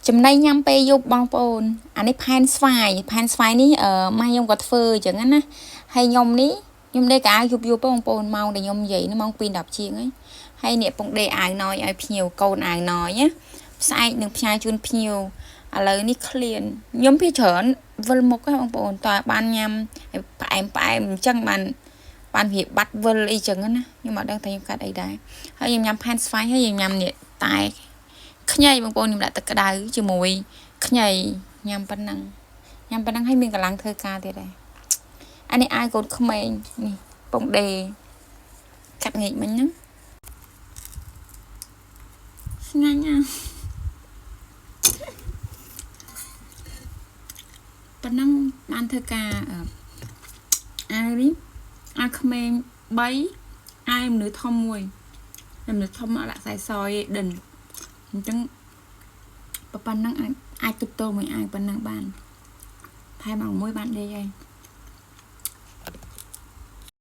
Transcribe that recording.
ចំណីញ៉ាំពេលយប់បងប្អូនអានេះផែនស្វាយផែនស្វាយនេះអឺម៉ែខ្ញុំក៏ធ្វើអញ្ចឹងណាហើយខ្ញុំនេះខ្ញុំដេកកៅយប់យប់បងប្អូនម៉ោងដែលខ្ញុំនិយាយនេះម៉ោង2:10ជាងហើយហើយនេះពងដេកអាវណយឲ្យភ្ញៀវកូនអាវណយណាស្អែកនឹងផ្ញើជូនភ្ញៀវឥឡូវនេះឃ្លានខ្ញុំពីច្រើនវិលមុខហ្នឹងបងប្អូនតើបានញ៉ាំផ្អែមផ្អែមអញ្ចឹងបានបានវាបាត់វិលអីចឹងណាខ្ញុំអត់ដឹងថាខ្ញុំកាត់អីដែរហើយខ្ញុំញ៉ាំផែនស្វាយហើយខ្ញុំញ៉ាំនេះតែខ្ញីបងប្អូនខ្ញុំដាក់ទឹកក្តៅជាមួយខ្ញីញ៉ាំប៉ុណ្ណឹងញ៉ាំប៉ុណ្ណឹងហើយមានកម្លាំងធ្វើការទៀតដែរអានេះអាយកូនក្មេងនេះពងដេកាត់ងាកមិញហ្នឹងស្ងាញ់ណាស់ប៉ុណ្ណឹងបានធ្វើការអាវនេះអាវក្មេង3អាវមនុស្សធំមួយមនុស្សធំអត់ដាក់ខ្សែសយទេដិនអញ្ចឹងប៉ុណ្ណឹងអាចអាចទប់ទល់មួយអាវប៉ុណ្ណឹងបានថែមអង្គមួយបានដេកហើយ។